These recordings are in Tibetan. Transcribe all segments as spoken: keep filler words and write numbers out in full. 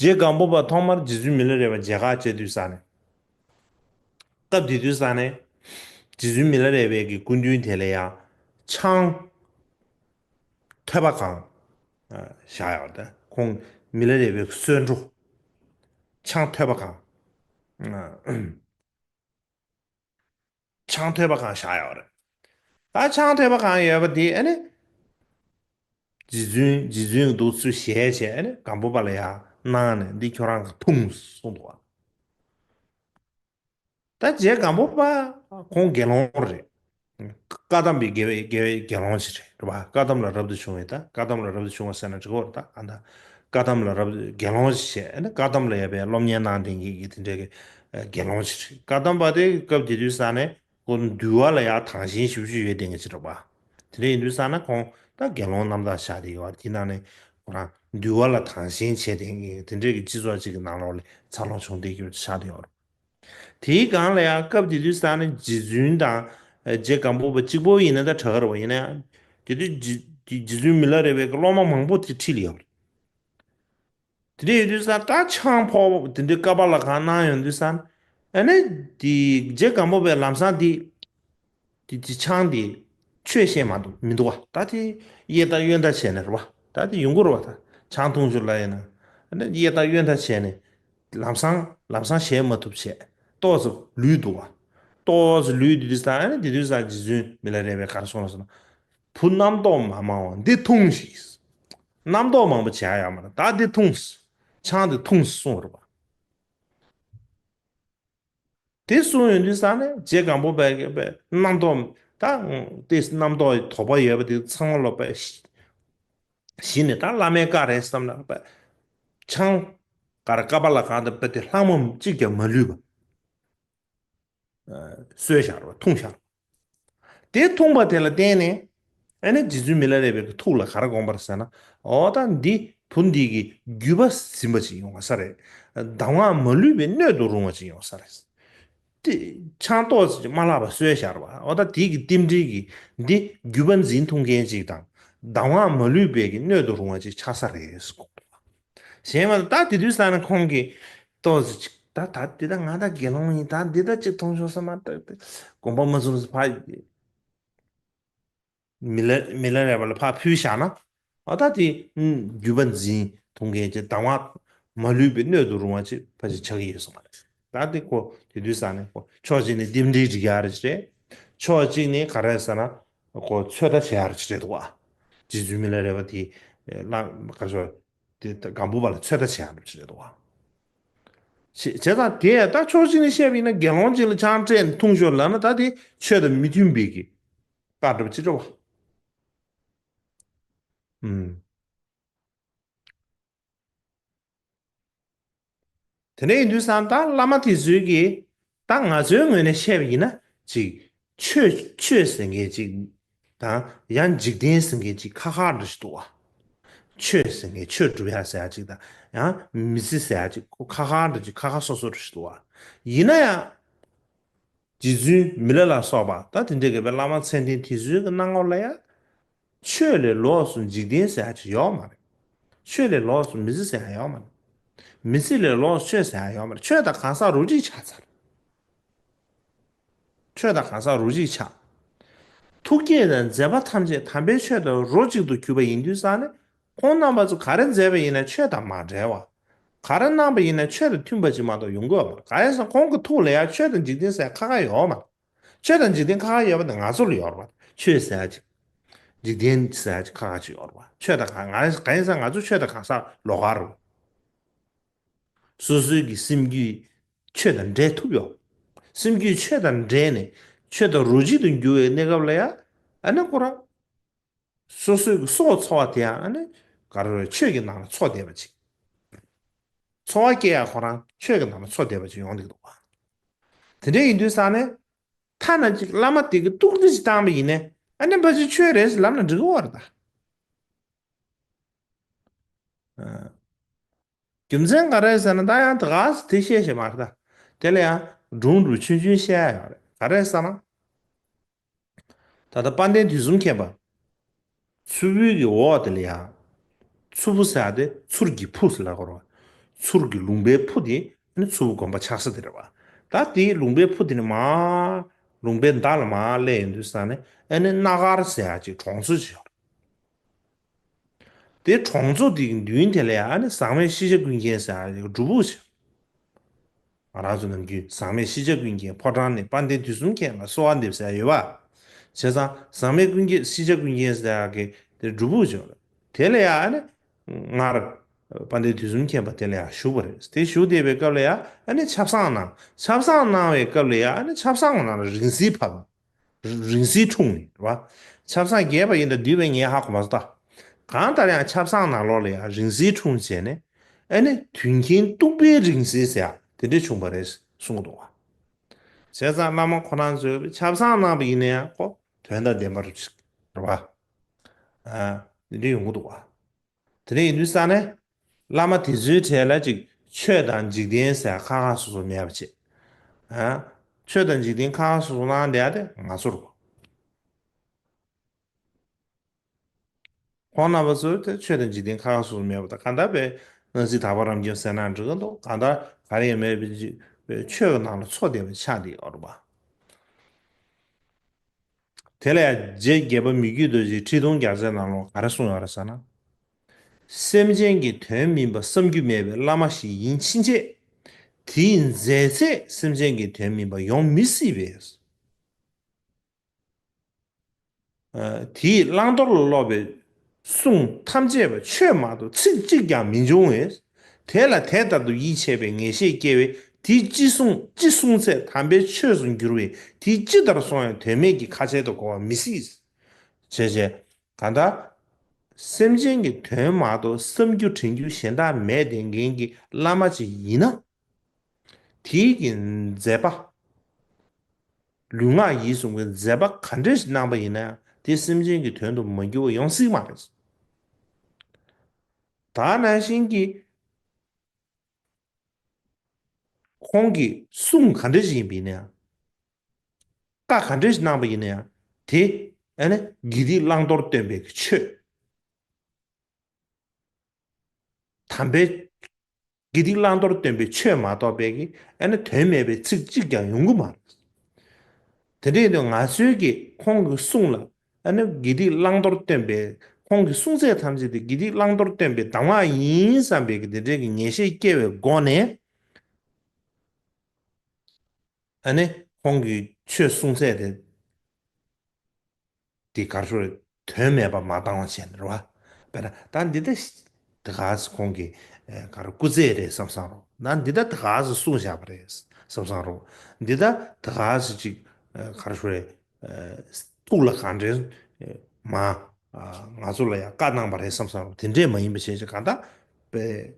རྗེ་སྒམ་པོ་པ་ཐོག་མར་རྗེ་བཙུན་མི་ལ་རས་པ་མཇལ་ཁ་བྱེད་དུས་ས་ནས། སྐབས་དེ་དུས་ས་ནས་རྗེ་བཙུན་མི་ལ་རས་པའི་གི་སྐུ་མདུན་དེ་ལ་ཡང་ཆང་ཐོད་པ་གང་བཞག་ཡོད་རེད། ཁོང་མི་ལ་རས་པའི་གསོལ་འགྲོ་ཆང་ཐོད་པ་གང་ཆང་ཐོད་པ་གང་བཞག་ཡོད་རེད། ད་ཆང་ཐོད་པ་གང་ཡོད་པ་དེ་ཨ་ནི། རྗེ་བཙུན་རྗེ་བཙུན་གྱི་འདུག་ཚུལ་ཞལ་བྱས་ཨ་ནི་སྒམ་པོ་པ་ལ་ཡང་གནང་ནས་འདི་ཁྱོད་རང་གིས་འཐུང་གསུངས་འདུག་བ། ད་རྗེ་སྒམ་པོ་པ་ཁོང་དགེ་སློང་རེད། བཀའ་གདམས་པའི་དགེ་བའི་དགེ་བའི་དགེ་སློང་ཞིག་རེད་རེད་བ། བཀའ་གདམས་ལ་རབ་ཏུ་བྱུང་བའི་ད་བཀའ་གདམས་ལ་རབ་ཏུ་བྱུང་བ་ཟེར་ན་འགྲིག་གི་རེད། ད་ཨ་ད་བཀའ་གདམས་ལ་རབ་དགེ་སློང་ཞིག་བྱས་ཨ་ནི་བཀའ་གདམས་ལ་ཡ་པའི་སློབ་གཉེར་གནང་དེ་གི་གི་དེ་འདྲའི་གི་དགེ་སློང་ཞིག་རེད། བཀའ་གདམས་པ་དེ་སྐབས་དེ་དུས་ས་ནས་ཁོ་འདུལ་བ་ལ་ཡང་དང་ཞེན་ཞེ་པོ་ཅིག་ཡོད་དེ་གི་ཅིག་རེད་བ། དེ་འདྲ་ཡིན་དུས་ས་ན་ཁོང་ད་དགེ་སློང་རྣམ་དག་ཆགས་དེ་ཡོད་བ། དེ་ནང་ནས་ཁོ་རང་འདུལ་བ་ལ་དང་ཞེན་བྱས་དེ་གི་དེ་འདྲའི་གི་སྤྱི་ཚོགས་ཅིག་གི་ནང་ལོགས་ལ་འཚར་ལོངས་བྱུང་བསྡད་ཀྱི་ཡོད་ཆགས་དེ་ཡོད་རེད། དེའི་སྒང་ལ་ཡང་སྐབས་དེ་དུས་ས་ནས་རྗེ་བཙུན་དང་རྗེ་སྒམ་པོ་པ་གཅིག་པོ་ཡིན་ན་ད་དྲག་ག་རེད་བ། ཡིན་ན་ཡང་དེ་དུས་རྗེ་རྗེ་བཙུན་མི་ལ་རས་པའི་གི་སློབ་མ་མང་པོ་དེ་ཁྲིད་ལ་ཡོད་རེད། དེ་འདྲ་ཡོད་དུས་ས་ད་ཆང་ཕོར་པ་དེ་འདྲའི་ཀ་པ་ལ་གང་གནང་ཡོང་དུས་ས་ཨ་ནི་དེ་རྗེ་སྒམ་པོ་པས་ལམ་སང་དེ་དེ་དེ་ཆང་དེ་ཆོས་བཤད་མ་འདུག་མི་འདུག་བ། ད་དེ་གཡས་ལྟ་གཡོན་ལྟ་བྱས་ནས་རེད་བ། ད་དེ་ཡོང་གི་རེད་བ། ད་ཆང་འཐུང་ཆོག་ལ་ཡིན་ན་ཨ་ནི་གཡས་ལྟ་གཡོན་ལྟ་བྱས་ནས། ལམ་སང་ལམ་སང་བཞེས་མ་ཐུབ་བྱས་ཏོག་ཙམ་ལུས་འདུག་བ། ཏོག་ཙམ་ལུས་དུས་དུས་ཙང་ཨ་ནི་དེ་དུས་ཙང་རྗེ་བཙུན་མི་ལ་རས་པས་ག་རེ་གསུངས་ལ་ཟེར་ན། བུ་རྣམ་རྟོག་མ་མང་བ་འདི་འཐུང་ཞིག་རྣམ་རྟོག་མང་པོ་བྱེད་ཡ་ཡོད་མ་རེད། ད་འདི་འཐུང་། ཆང་འདི་འཐུང་གསུངས་རེད་བ། དེ་གསུངས་ཡོང་དུས་ཙང་ནས་རྗེ་སྒམ་པོ་པས་རྣམ་རྟོག་ད་དེ་རྣམ་རྟོག་དོགས་པ་ཡོད་པ་དེ་ཚང་མ་ལོག་པས་གཞི་ནས་ད་བླ་མའི་བཀའ་རེད་བསམ་ན་པ། ཆང་ག་རེ་ཀ་པ་ལ་གང་དང་པ་དེ་ལྷག་མ་གཅིག་ཀྱང་མ་ལུས་པ། གསོལ་བཞག་རོགས་འཐུང་བཞག་རོགས། དེ་འཐུང་པ་དེ་ལ་བརྟེན་ནས་ཨ་ནི་རྗེ་བཙུན་མི་ལ་རས་པའི་ཐུགས་ལ་ག་རེ་དགོངས་པ་རེད་ཟེར་ན། འོ་ད་འདི་བུ་འདི་གི་རྒྱུད་པ་ཟིན་པ་ཅིག་ཡོང་བ་ས་རེད། གདམས་ངག་མ་ལུས་པའི་སྣོད་དུ་རུང་བ་ཅིག་ཡོང་བ་ས་རེད། དེ་ཆང་ཏོག་ཙམ་ཅིག་མ་བརླག་པ་གསོལ་བཞག་རོགས། འོ་ད་དེ་གི་རྟེན་འབྲེལ་གྱི་འདི་རྒྱུད་པ་འཛིན་ཐུབ་མཁན་ཅིག་དང་གདམས་ངག་མ་ལུས་པའི་གི་སྣོད་དུ་རུང་བ་ཅིག་ཆགས་ས་རེད་ཟེར་གོ། གཞན་མ་ད་དེ་དུས་ས་ནས་ཁོང་གིས་ཏོག་ཙམ་ཅིག་ད་ད་འདི་ད་ང་ད་དགེ་སློང་ཡིན། ད་འདི་ད་ཅིག་མཐོང་ཆོག་ས་མ་ད་དགོངས་པ་མ་ཚོམས་ས་ཕ་མི་ལ་མི་ལ་རས་པ་ལ་ཕར་ཕུལ་བཞག་ན། ཨ་ད་དེ་རྒྱུད་པ་འཛིན་ཐུབ་མཁན་གྱི་གདམས་ངག་མ་ལུས་པའི་སྣོད་དུ་རུང་བ་ཅིག་ཕ་ཅིག་ཆགས་ཀྱི་ཡོད་ས་མ་རེད། ད་དེ་ཁོ་དེ་དུས་ས་ནས་ཁོ་ཕྱོགས་གཅིག་ནས་རྟེན་འབྲེལ་སྒྲིག་ཡ་རེ་ཅིག་རེད། ཕྱོགས་གཅིག་ནས་ག་རེ་ཟེར་ན་ཁོ་ཚོད་ལྟ་བྱེད་ཡ་རེ་ཅིག་རེད་འདུག་བ། རྗེ་བཙུན་མི་ལ་རས་པ་དེ་བླ་ག་ཚོད། དེ་ལྟ་སྒམ་པོ་པ་ལ་ཚོད་ལྟ་བྱེད་ཡ་འདྲ་བྱེད་འདུག་བ། བྱས་བྱས་ཙང་དེ་ད་ཕྱོགས་གཅིག་ནས་བཤད་པ་ཡིན་ན་དགེ་སློང་གཅིག་ལ་ཆང་སྤྲད་ནས་འཐུང་ཤོག་ལབ་ན་ད་དེ་ཆོས་དང་མི་མཐུན་པའི་གི་བཀའ་འདྲ་བ་ཅིག་འདྲ་བ། ཨུམ། དེ་འདྲ་ཡིན་དུས་ཙང་ད་བླ་མ་དེ་ཚོའི་གི་ད་ང་ཚོའི་ངོས་ནས་བཤད་པ་ཡིན་ན་ཅིག་ཆོས་ཆོས་ཟེར་མཁན་ཅིག་དང་ཡང་འཇིག་རྟེན་ཟེར་མཁན་ཅིག་ཁ་ཁ་འདྲ་ཞིག་འདུག་བ། ཆོས་ཟེར་མཁན་ཆོས་སྒྲུབ་ཡ་ཟེར་ཡ་ཅིག་དང་ཡང་མི་ཚེ་ཟེར་ཡ་ཅིག་ཁ་ཁ་འདྲ་ཅིག་ཁ་ཁ་སོ་སོ་འདྲ་ཞིག་འདུག་བ། ཡིན་ན་ཡང་། རྗེ་བཙུན་མི་ལ་ལ་སོགས་པ་ད་དེ་འདྲའི་གི་བླ་མ་མཚན་ལྡན་དེ་ཚོའི་གི་སྣང་ངོ་ལ་ཡང་། ཆོས་ལས་ལོགས་སུ་འཇིག་རྟེན་ཟེར་ཡ་ཅིག་ཡོད་མ་རེད། ཆོས་ལས་ལོགས་སུ་མི་ཚེ་ཟེར་ཡ་ཡོད་མ་རེད། མི་ཚེ་ལས་ལོགས་སུ་ཆོས་ཟེར་ཡ་ཡོད་མ་རེད། ཆོས་དང་གང་ཟག་རོ་གཅིག་ཆགས་ཚར། ཆོས་དང་གང་ཟག་རོ་གཅིག་ཆགས། ཐུགས་བསྐྱེད་དང་མཛད་པ་ཐམས་ཅད་དམ་པའི་ཆོས་དང་རོ་གཅིག་ཏུ་གྱུར་པ་ཡིན་དུས་ཙང་ནས་ཁོང་རྣམ་པ་ཚོ་ག་རེ་མཛད་པ་ཡིན་ན་ཆོས་དང་མ་འབྲེལ་བ། ག་རེ་གནང་པ་ཡིན་ན་ཆོས་དང་མཐུན་པ་ཅིག་མ་གཏོགས་ཡོང་གི་ཡོད་མ་རེད། གང་ཡིན་ཟེར་ན་ཁོང་གི་ཐུགས་ལ་ཡང་ཆོས་དང་འཇིག་རྟེན་ཟེར་ཁ་ཁ་ཡོད་མ་རེད། ཆོས་དང་འཇིག་རྟེན་ཁ་ཁ་ཡོད་པ་དེ་ང་ཚོ་ལ་ཡོད་རེད་པ། ཆོས་ཟེར་ཡ་ཅིག་འཇིག་རྟེན་ཟེར་ཡ་ཅིག་ཁ་ཁ་ཅིག་ཡོད་རེད་པ། ཆོས་དང་གང་ང་གང་ཡིན་ཟེར་ན་ང་ཚོ་ཆོས་དང་གང་ཟག་ལོགས་ཀ་རེད། སོ་སོའི་གི་སེམས་རྒྱུད་ཆོས་དང་འདྲེས་ཐུབ་ཡོད། སེམས་རྒྱུད་ཆོས་དང་འདྲེས་ནས་ཆོས་དང་རོ་གཅིག་ཏུ་འགྱུར་བའི་གནས་སྐབས་ལ་ཡང་ཨ་ནི་ཁོ་རང་སོ་སོའི་གི་སྲོག་འཚོ་བ་དེ་ཡང་ཨ་ནི་ག་རེ་རེད། ཆོས་ཀྱི་ནང་ལ་འཚོ་བསྡད་པ་ཅིག་འཚོ་བ་སྐྱེལ་ཡ་ཁོ་རང་ཆོས་ཀྱི་ནང་ལ་འཚོ་བསྡད་པ་ཅིག་ཡོང་གི་འདུག་བ། དེ་འདྲ་ཡིན་དུས་ཙང་ནས་ཐ་ན་ཅིག་བླ་མ་དེ་གི་ཐུགས་རྗེ་ཅིག་བཏང་བ་ཡིན་ནའི་ཨ་ནི་ཕ་ཅིག་ཆོས་རེད་ཟེར་ལབ་ན་འགྲིག་གི་རེད་ད། རྒྱུ་མཚན་ག་རེ་ཟེར་ན་ད་ཡང་ད་ག་སེ་དེ་བཤད་ཤེས་མ་རེད་ད། དེ་ལ་ཡང་སྒྲུང་འདྲ་ཆུང་ཆུང་བཤད་ཡ་ཡོད་རེད། ག་རེ་ཟེར་ན། ད་ལྟ་དཔལ་ལྡན་དུས་གསུམ་མཁྱེན་པ། མཚུར་ཕུའི་གི་འོག་དེ་ལ་ཡང་། མཚུར་ཕུ་ཟེར་ཡ་དེ་མཚུར་གྱི་ཕུ་ཟེར་ལབ་དགོས་རེད། ཚུར་གྱི་ལུང་པའི་ཕུ་དེ་ཨ་ནི་ཚུར་དགོན་པ་ཆགས་ས་དེ་རེད་བ། ད་དེའི་ལུང་པའི་ཕུ་དེ་ནི་མར་ལུང་པའི་མདའ་ལ་མར་སླེབས་ཡོང་དུས་ཙང་ནས་ཨ་ནི་སྣ་དཀར་ཟེར་ཡག་ཅིག་གྲོང་ཚོ་ཅིག་ཡོད་རེད། དེ་གྲོང་ཚོ་དེའི་མདུན་དེ་ལ་ཡང་ཨ་ནི་ཟག་མེད་ཤེས་བྱ་ཀུན་མཁྱེན་ཟེར་ཡག་སྒྲུབ་ཕུག་ཅིག་ང་རང་ཚོ་ནམ་རྒྱུན་ཟག་མེད་ཤེས་བྱ་ཀུན་མཁྱེན་ཕོ་བྲང་ནས་དཔལ་ལྡན་དུས་གསུམ་མཁྱེན་ལ་གསོལ་བ་འདེབས་ཟེར་ཡག་ཡོད་པ། བྱས་ཙང་ཟག་མེད་ཀུན་མཁྱེན་ཤེས་བྱ་ཀུན་མཁྱེན་ཟེར་ཡག་གི་དེ་སྒྲུབ་ཕུག་ཅིག་ཡོད་རེད། དེ་ལ་ཡང་ཨ་ནི་སྔར་དཔལ་ལྡན་དུས་གསུམ་མཁྱེན་པ་དེ་ལ་ཡང་བཞུགས་པ་རེད། དེ་བཞུགས་བསྡད་པའི་སྐབས་ལ་ཡང་ཨ་ནི་ཆབ་གསང་གནང་། ཆབ་གསང་གནང་བའི་སྐབས་ལ་ཡང་ཨ་ནི་ཆབ་གསང་ནང་ལ་རིང་བསྲེལ་བབས། རིང་བསྲེལ་འཁྲུངས་ནས་རེད་བ། ཆབ་གསང་རྒྱས་པ་ཡིན་ད་བསྡུས་པའི་ངས་ཧ་གོ་མ་སོང་ད། གང་ལྟར་ཡང་ཆབ་གསང་ནང་ལོགས་ལ་ཡང་རིང་བསྲེལ་འཁྲུངས་བྱས་ནས་ཨ་ནི་དུས་མཁྱེན་གཏུགས་པའི་རིང་བསྲེལ་ཟེར་ཡག་དེ་འདྲ་བྱུང་བ་རེད་གསུང་གི་འདུག་བ། བྱས་ཙང་བླ་མ་ཁོ་རང་ཚོས་ཆབ་གསང་གནང་བ་ཡིན་ན་ཡང་ཁོ་དོན་དང་ལྡན་པ་རེད་བ། ཨ་དེ་འདྲ་ཡོང་གི་འདུག་བ། དེ་འདྲ་ཡིན་དུས་ཙང་ནས་བླ་མ་དེ་ཚོའི་གྲས་ལ་ཅིག་ཆོས་དང་འཇིག་རྟེན་ཟེར་ཁ་ཁ་སོ་སོ་མེད་པ་བྱས། ཨ། ཆོས་དང་འཇིག་རྟེན་ཁ་ཁ་སོ་སོ་གནང་བསྡད་ཡག་དེ་ང་ཚོ་རེད། ཁོང་རྣམ་པ་ཚོ་དེ་ཆོས་དང་འཇིག་རྟེན་ཁ་ཁ་སོ་སོ་མེད་པ་དང་གང་ལྟར་པའི་སྣང་སྲིད་དག་པ་རབ་འབྱམས་ཟེར་ན་འགྲིག་གི་འདུག་གང་ལྟར་ག་རེ་ཡང་མེད་པའི་ཆོས་ཀྱི་ནང་ལ་འཚོ་བསྡད་པའི་ཆ་དེ་ཡོད་རེད་པ། དེ་ལ་ཡང་རྗེ་བརྒྱད་པ་མི་བསྐྱོད་རྡོ་རྗེའི་ཁྲི་གདུང་རྒྱ་མཚོའི་ནང་ལོགས་ག་རེ་གསུངས་ཡོད་རེད་ཟེར་ན། སེམས་ཅན་གྱི་དོན་མིན་པ་བསམ་རྒྱུ་མེད་པའི་བླ་མ་ཞིག་ཡིན་ཕྱིན་ཆད། དེའི་མཛད་ཚད་སེམས་ཅན་གྱི་དོན་མིན་པ་ཡོང་མི་སྲིད་པས། དེའི་བླང་དོར་ལ་སློབ་པའི་གསུང་ཐམས་ཅད་པ་ཆོས་མ་གཏོགས་ཚིག་གཅིག་ཀྱང་མི་འབྱུང་བས། དེ་ལ་དེ་ལྟར་དུ་ཡིད་ཆེས་པའི་ངེས་ཤེས་སྐྱེ་བས་དེའི་ཅི་གསུང་ཅི་གསུང་ཚད་དམ་པའི་ཆོས་སུ་འགྱུར་བས་དེས་ཅི་ལྟར་གསུངས་ཡང་དོན་མེད་ཀྱི་ཁ་ཆེ་དུ་གོ་བ་མི་སྲིད། བྱས་བྱས། གང་ལྟར། སེམས་ཅན་གྱི་དོན་མ་གཏོགས་བསམ་རྒྱུ་དྲན་རྒྱུ་གཞན་དག་མེད་བསྡད་མཁན་གྱི་བླ་མ་ཅིག་ཡིན་ན། དེའི་གི་མཛད་པ། ལུས་ངག་ཡིད་གསུམ་གྱི་མཛད་པ་ག་འདྲ་ཞིག་གནང་པ་ཡིན་ན་ཡང་དེ་སེམས་ཅན་གྱི་དོན་དུ་མ་འགྱུར་བ་ཡོང་སྲིད་མ་རེད། ད་ནང་བཞིན་གྱི་ཁོང་གི་གསུང་ག་འདྲ་ཞིག་ཡིན་པ་ཡིན་ན་ཡང་། བཀའ་ག་འདྲ་ཞིག་གནང་པ་ཡིན་ན་ཡང་དེ་ཨ་ནི་དགེ་སྡིག་བླང་དོར་སྟོན་པའི་གི་ཆོས། དམ་པའི་དགེ་སྡིག་བླང་དོར་སྟོན་པའི་ཆོས་མ་གཏོགས་པའི་གི་ཨ་ནི་དོན་མེད་པའི་ཚིག་གཅིག་ཀྱང་ཡོང་གི་མ་རེད། དེ་འདྲ་ཡིན་དུས་ང་ཚོའི་གི་ཁོང་གི་གསུང་ལ་ཨ་ནི་དགེ་སྡིག་བླང་དོར་སྟོན་པའི་ཁོང་གི་གསུང་ཚད་ཐམས་ཅད་དེ་དགེ་སྡིག་བླང་དོར་སྟོན་པའི་གདམས་ངག་ཡིན་བསམ་པའི་གི་དེ་འདྲའི་གི་ངེས་ཤེས་སྐྱེ་བའི་སྒོ་ནས། ཨ་ནི་ཁོང་གི་ཆོས་གསུང་ཚད་དེ་དེ་གར་ཤོར་དོན་མེད་པ་མ་བཏང་བ་བྱས་ནས་རེད་བ། དཔེར་ན་ད་འདི་ལྟ་ཞིག་དེ་ག་ཁོང་གི་ཨ་ག་རེ་སྐུ་རྩེད་རེད་བསམ་བསམ་རོགས། ན་འདི་ལྟ་དེ་ག་ཞིག་གསུངས་བཞག་པ་རེད་བསམ་བསམ་རོགས། འདི་ལྟ་དེ་ག་ཞིག་ཅིག་ཨ་ག་རེ་ཤོར་རེད། ཨ་ཐུགས་ལ་གང་དྲན་མ་ཨ་ང་ཚོ་ལ་ཡང་བཀའ་གནང་པ་རེད་བསམ་བསམ་རོགས། དེ་འདྲས་མ་ཡིན་པ་བྱས་ཅིག་གང་ལྟ་དཔེ།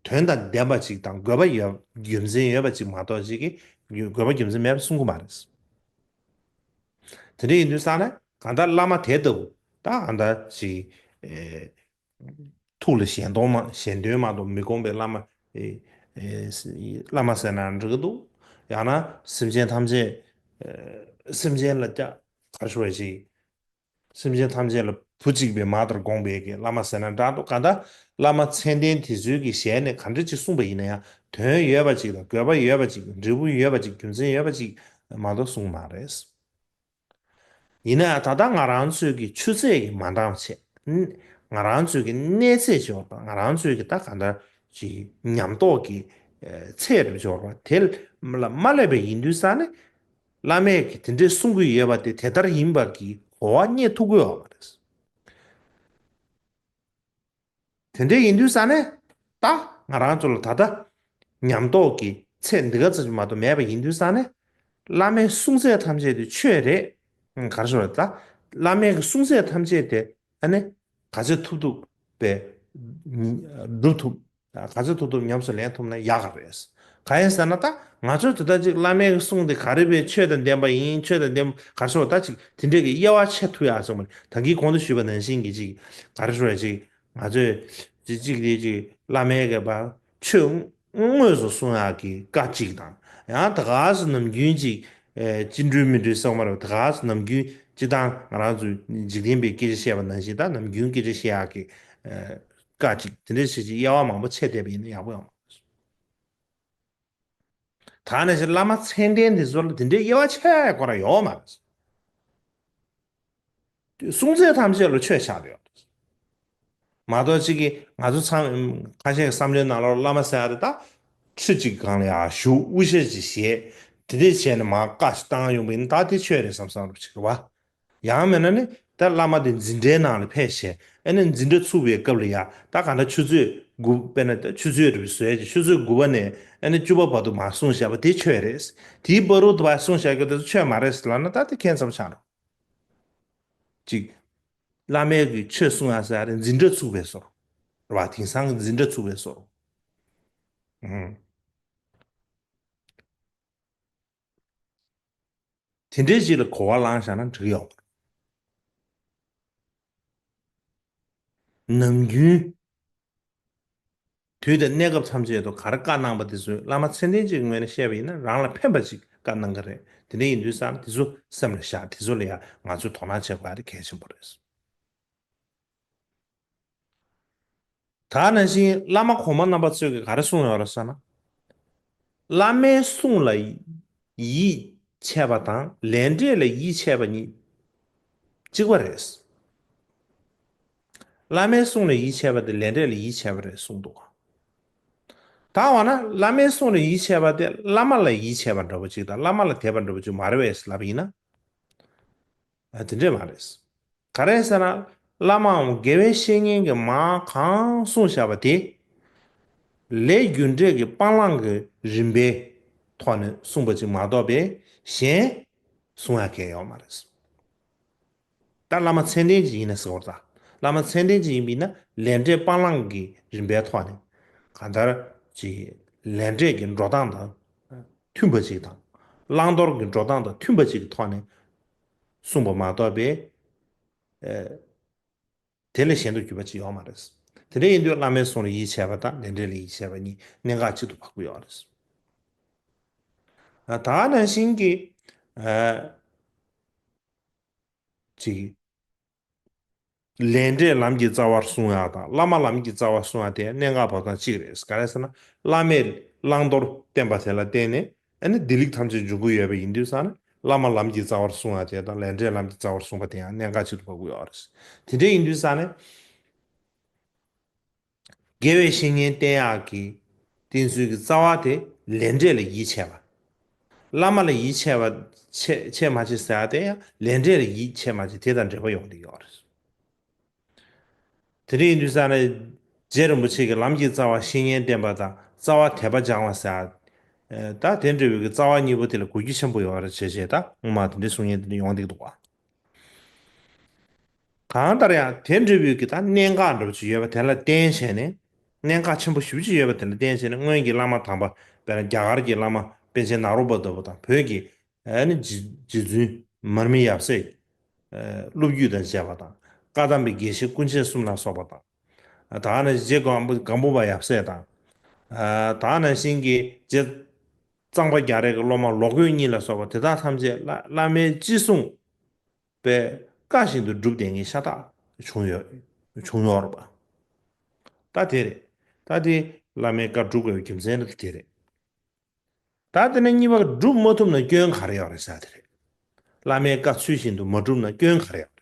དོན་དང་ལྡན་པ་ཅིག་དང་དགོས་པ་ཡོད་རྒྱུ་མཚན་ཡོད་པ་ཅིག་མ་གཏོགས་ཅིག་གིས་དགོས་པ་རྒྱུ་མཚན་མེད་པ་གསུང་གི་མ་རེད། དེ་འདྲ་ཡིན་དུས་ཙང་ནས་གང་ལྟར་བླ་མ་དེ་ལྟ་བུ་ད་གང་ལྟར་ཅིག་ཨེ་ཐུགས་ལ་ཞེན་མདོག་མ་ཞེན་དོན་མ་གཏོགས་མི་དགོངས་པའི་བླ་མ་ཨེ་ཨེ་བླ་མ་ཟེར་ན་འགྲིག་གི་འདུག་ཡང་ན་སེམས་ཅན་ཐམས་ཅད་ཨེ་སེམས་ཅན་ལ་ཀྱ་གར་ཞུ་བ་ཅིག་སེམས་ཅན་ཐམས་ཅད་ལ་བུ་གཅིག་པའི་མ་ལྟར་དགོངས་པའི་གི་བླ་མ་ཟེར་ན་འདྲ་འདུག་གང་ལྟར་བླ་མ་མཚན་ལྡན་དེ་ཚོའི་གི་ཞལ་ནས་ག་འདྲ་ཅིག་གསུངས་པ་ཡིན་ན་ཡང་དོན་ཡོད་པ་ཅིག་དང་དགོས་པ་ཡོད་པ་ཅིག་འབྲས་བུ་ཡོད་པ་ཅིག་རྒྱུ་མཚན་ཡོད་པ་ཅིག་མ་གཏོགས་གསུངས་མ་རེད། ཡིན་ན་ཡང་ད་ལྟ་ང་རང་ཚོའི་གི་ཆུ་ཚད་ཀྱི་མ་འདང་བ་བྱས། ང་རང་ཚོའི་གི་གནས་ཚད་ཅིག་ཡོད་པ་ང་རང་ཚོའི་གི་ད་གང་ལྟར་ཅིག་ཉམས་རྟོགས་ཀྱི་ཚད་རེ་ཅིག་ཡོད་པ་དེ་ལ་མ་སླེབས་པ་ཡིན་དུས་ཙང་ནས། བླ་མས་ཀྱིས་དེ་འདྲས་གསུང་གི་ཡོད་པ་དེ་དེ་ལྟར་ཡིན་པ་གི་གོ་བ་རྙེད་ཐུབ་ཀྱི་ཡོད་མ་རེད། དེ་འདྲས་ཡིན་དུས་ཙང་ནས་ད་ང་རང་ཚོ་ལ་ད་ལྟ་ཉམས་རྟོགས་ཀྱི་ཚད་འདི་ག་ཙམ་ཞིག་མ་གཏོགས་མེད་པ་ཡིན་དུས་ཙང་ནས་བླ་མའི་གསུང་ཚད་ཐམས་ཅད་དེ་ཆོས་རེད། ག་རེ་ཞུ་རེད་ད། བླ་མའི་གི་གསུང་ཚད་ཐམས་ཅད་དེ་ཨ་ནི་ག་ཚོད་ཐུབ་ཐུབ་པའི་སྒྲུབ་ཐུབ། ག་ཚོད་ཐུབ་ཐུབ་ཉམས་སུ་ལེན་ཐུབ་ན་ཡག་ག་རེད། གང་ཡིན་ཟེར་ན་ད་ང་ཚོས་དེ་ལྟར་ཅིག་བླ་མའི་གི་གསུང་དེ་ག་རེ་བས་ཆོས་དང་ལྡན་པ་ཡིན་ཆོས་དང་ལྡན་པ་ག་རེ་ཟེར་བ་ད་ཅིག་དེ་འདྲས་ཀྱི་དབྱེ་བ་ཕྱེ་ཐུབ་ཡག་ཟེར་བ་ནི་ད་གིན་གོང་དུ་ཞུས་པ་ནང་བཞིན་གྱི་ཅིག་ག་རེ་ཟེར་བ་ཅིག་ང་ཚོས་ཅིག་ཅིག་དེ་ཅིག་བླ་མའི་གི་བ་ཆོས་དངོས་སུ་གསུང་ཡག་གི་བཀའ་གཅིག་དང་ཡང་ད་ག་ཟེ་ནམ་རྒྱུན་ཅིག་ཅི་འགྲུལ་མི་འགྲུལ་གསུང་མ་རེད། ད་ག་ཟེ་ནམ་རྒྱུན་ཅིག་དང་ང་རང་ཚོས་འཇིག་རྟེན་པའི་སྐད་ཆ་བཤད་པ་ནང་བཞིན་ད་ནམ་རྒྱུན་སྐད་ཆ་བཤད་ཡག་གི་བཀའ་གཅིག་དེ་འདྲའི་བྱས་ཅིག་དབྱེ་བ་མང་པོ་ཕྱེ་བསྡད་པ་ཡིན་ན་ཡག་པོ་ཡོང་མ་རེད། ད་ནང་བཞིན་བླ་མ་མཚན་ལྡན་དེ་ཚོ་ལ་དེ་འདྲའི་དབྱེ་བ་ཕྱེ་ཡ་ཡག་པོ་རང་ཡོད་མ་རེད། སྲུང་བརྩི་ཐམས་ཅད་ལ་ཆོས་ཆགས་ཡོད། མ་གཏོགས་གཅིག་གིས་ང་ཚོ་ཚང་ཁ་ཤས་ཀྱི་བསམ་བློའི་ནང་ལོགས་བླ་མ་ཟེར་ཡ་དེ་ད་ཁྲི་གཅིག་སྒང་ལ་ཡར་བཞུགས། དབུ་ཞྭ་ཅིག་བཞེས། དེ་འདྲས་བྱས་ནས་མར་བཀའ་ཞིག་བཏང་ཡོང་བ་ཡིན་ན་ད་དེ་ཆོས་རེད་བསམ་བསམ་འདྲ་པོ་ཅིག་རེད་བ། ཡང་མིན་ན་ནི་ད་བླ་མ་དེ་འཛིན་གྲྭའི་ནང་ལ་ཕེབས་བྱས་ཨ་ནི་འཛིན་གྲྭ་ཚུགས་པའི་སྐབས་ལ་ཡ་ད་ག་འདྲ་ཆུ་ཚོད་དགུ་དཔེར་ན་ད་ཆུ་ཚོད་རེ་བཟོས་ཀྱི་ཆུ་ཚོད་དགུ་པ་ནས་ཨ་ནི་བཅུ་པ་བར་དུ་མར་གསུངས་བཞག་པ་དེ་ཆོས་རེད། དེའི་བར་དུ་བར་གསུངས་བཞག་རྒྱུ་དེ་ཚོ་ཆོས་མ་རེད་ལབ་ན་ད་དེ་ཁྱད་མཚར་པོ་ཆགས་འགྲོ། གཅིག་བླ་མའི་གི་ཆོས་གསུང་ཡ་ཟེར་ཡ་རེད། འཛིན་གྲྭ་ཚུགས་པའི་བཟོ་འདྲ་རེད་བ། དེང་སང་གི་འཛིན་གྲྭ་ཚུགས་པའི་བཟོ་འདྲ། ཨང་། དེ་འདྲའི་ཅིག་ལ་གོ་བ་བླངས་བཞག་ན་འགྲིག་ཡོད་མ་རེད། ནམ་རྒྱུན་དུས་དང་གནས་སྐབས་ཐམས་ཅད་དུ་ག་རེ་བཀའ་གནང་པ་དེ་ཚོ་བླ་མ་མཚན་ལྡན་ཅིག་གི་ངོས་ནས་བཤད་པ་ཡིན་ན་རང་ལ་ཕན་པ་ཅིག་བཀའ་གནང་གི་རེད། དེ་འདྲ་ཡིན་དུས་ཙང་དེ་ཚོ་སེམས་ལ་བཞག་དེ་ཚོ་ལ་ཡང་ང་ཚོས་དོ་སྣང་བྱེད་དགོས་ཡ་དེ་གལ་ཆེན་པོ་རེད། ད་ནང་བཞིན་བླ་མ་གོང་མ་རྣམ་པ་ཚོས་ཀྱིས་ག་རེ་གསུངས་ཡོད་རེད་ཟེར་ན། བླ་མའི་གསུང་ལ་ཡིད་ཆེས་པ་དང་ལས་འབྲས་ལ་ཡིད་ཆེས་པ་གཉིས་གཅིག་པ་རེད། བླ་མའི་གསུང་ལ་ཡིད་ཆེས་པ་དེ་ལས་འབྲས་ལ་ཡིད་ཆེས་པ་རེད་གསུངས་འདུག་ད་འོ་ན་བླ་མའི་གསུང་ལ་ཡིད་ཆེས་པ་དེ་བླ་མ་ལ་ཡིད་ཆེས་པ་འདྲ་པོ་ཅིག་དང་བླ་མ་ལ་དད་པ་འདྲ་པོ་ཅིག་མ་རེད་པས་ལབ་པ་ཡིན་ན། ཨ་དེ་འདྲས་མ་རེད། ག་རེ་ཟེར་ན། བླ་མའམ་དགེ་བའི་བཤེས་གཉེན་གྱིས་མར་གང་གསུངས་བཞག་པ་དེ། ལས་རྒྱུ་འབྲས་ཀྱི་སྤང་བླང་གི་རིམ་པའི་ཐོག་ནས་གསུངས་པ་ཅིག་མ་གཏོགས་པའི་གཞན་གསུང་ཡ་གང་ཡང་ཡོད་མ་རེད། ད་བླ་མ་མཚན་ལྡན་ཅིག་ཡིན་ན་ཟེར་བ་ད། བླ་མ་མཚན་ལྡན་ཅིག་ཡིན་པ་ཡིན་ན་ལས་འབྲས་སྤང་བླང་གི་རིམ་པའི་ཐོག་ནས་གང་ལྟར་ཅིག་ལས་འབྲས་ཀྱི་འགྲོ་སྟངས་དང་མཐུན་པ་ཅིག་དང་། བླང་དོར་གྱི་འགྲོ་སྟངས་དང་མཐུན་པ་ཅིག་གི་ཐོག་ནས་གསུངས་པ་མ་གཏོགས་པའི། ཨེ། དེ་ལས་གཞན་དུ་གྱུར་པ་ཅིག་ཡོད་མ་རེད། དེ་འདྲ་ཡིན་དུས་བླ་མའི་གསུང་ལ་ཡིད་ཆེས་པ་དང་ལས་འབྲས་ལ་ཡིད་ཆེས་པ་གཉིས་གནད་འགག་གཅིག་ཏུ་འཕགས་པ་ཡོད་རེད། ཨ་ད་ནང་བཞིན་གྱི། ཨ། ཅིག་ལས་འབྲས་ལམ་གྱི་རྩ་བར་གསུང་ཡག་དང་བླ་མ་ལམ་གྱི་རྩ་བར་གསུང་ཡག་དེ་གནད་འགག་འཕགས་སྟངས་གཅིག་རེད། ག་རེ་ཟེར་ན། བླ་མས་བླང་དོར་བསྟན་པ་དེ་ལ་བརྟེན་ནས་ཨ་ནི་བདེ་ལེགས་ཐམས་ཅད་འབྱུང་གི་ཡོད་པ་ཡིན་དུས་ཙང་ནས་བླ་མ་ལམ་གྱི་རྩ་བར་གསུང་ཡག་དེ་དང་ལས་འབྲས་ལམ་གྱི་རྩ་བར་གསུངས་པ་དེ་ཡང་གནད་འགག་ཅིག་ཏུ་འཕགས་ཀྱི་ཡོད་རེད། དེ་འདྲ་ཡིན་དུས་ཙང་ནས། དགེ་བའི་བཤེས་གཉེན་བསྟེན་ཡག་གི་བསྟེན་ཚུལ་གྱི་རྩ་བ་དེ་ལས་འབྲས་ལ་ཡིད་ཆེས་པ། བླ་མ་ལ་ཡིད་ཆེས་པ་ཆེ་ཆེས་མ་ཆེ་ཟེར་ཡག་དེ་ཡང་ལས་འབྲས་ལ་ཡིད་ཆེས་མ་ཆེ་དེ་དང་འབྲེལ་བ་ཡོང་གི་ཡོད་རེད། དེ་འདྲ་ཡིན་དུས་ཙང་ནས་རྗེ་རིན་པོ་ཆེ་གིས་ལམ་གྱི་རྩ་བ་བཤེས་གཉེན་བསྟེན་པ་དང་རྩ་བ་དད་པ་སྦྱང་བ་ཟེར་ཡག་ད་དེ་འདྲ་བའི་གི་རྩ་བ་གཉིས་པོ་དེ་ལ་གོ་རྒྱུ་ཆེན་པོ་ཡོད་རེད་བྱས་བྱས་ད་སྔོན་མ་དེ་འདྲའི་གསུང་མཁན་དེ་འདྲ་ཡོང་བསྡད་ཀྱི་འདུག་བ། གང་ལྟར་ཡང་དེ་འདྲ་བའི་གི་ད་གནད་འགག་འདྲ་པོ་ཅིག་ཡོད་པ་དེ་ལ་བརྟེན་བྱས་ནས། གནད་འགག་ཆེན་པོ་ཞེ་པོ་ཅིག་ཡོད་པ་དེ་ལ་བརྟེན་བྱས་ནས་སྔོན་གྱི་བླ་མ་དམ་པ་དཔེར་ན་རྒྱ་གར་གྱི་བླ་མ་པཎ་ཆེན་ནཱ་རོ་པ་ལྟ་བུ་དང་བོད་ཀྱི་ཨ་ནི་རྗེ་རྗེ་བཙུན་མར་མི་ཡབ་སྲས་སློབ་བརྒྱུད་དང་བཅས་པ་དང་བཀའ་གདམས་པའི་དགེ་བཤེས་ཀུན་མཁྱེན་གསུམ་ལ་སོགས་པ་དང་། ད་ནི་རྗེ་སྒམ་པོ་སྒམ་པོ་པ་ཡབ་སྲས་དང་། ད་ནང་བཞིན་གྱི་རྗེ་གཙང་པ་རྒྱ་རས་ཀྱི་སློབ་མ་ལོ་རྒོད་གཉིས་ལ་སོགས་པ་དེ་དག་ཐམས་ཅད་བླ་བླ་མའི་ཅི་གསུང་པའི་བཀའ་བཞིན་དུ་སྒྲུབ་བསྡད་མཁན་ཤ་སྟག་བྱུང་ཡོད་བྱུང་ཡོད་རེད་པ། ད་དེ་རེད། ད་དེ་བླ་མའི་བཀའ་སྒྲུབ་དགོས་པའི་རྒྱུ་མཚན་ནི་དེ་རེད། ད་དེ་ནས་གཉིས་པ་སྒྲུབ་མ་ཐུབ་ན་སྐྱོན་ག་རེ་ཡོད་རེད་ཟེར་དེ་རེད། བླ་མའི་བཀའ་ཚུལ་བཞིན་དུ་མ་སྒྲུབ་ན་སྐྱོན་ག་རེ་ཡོད་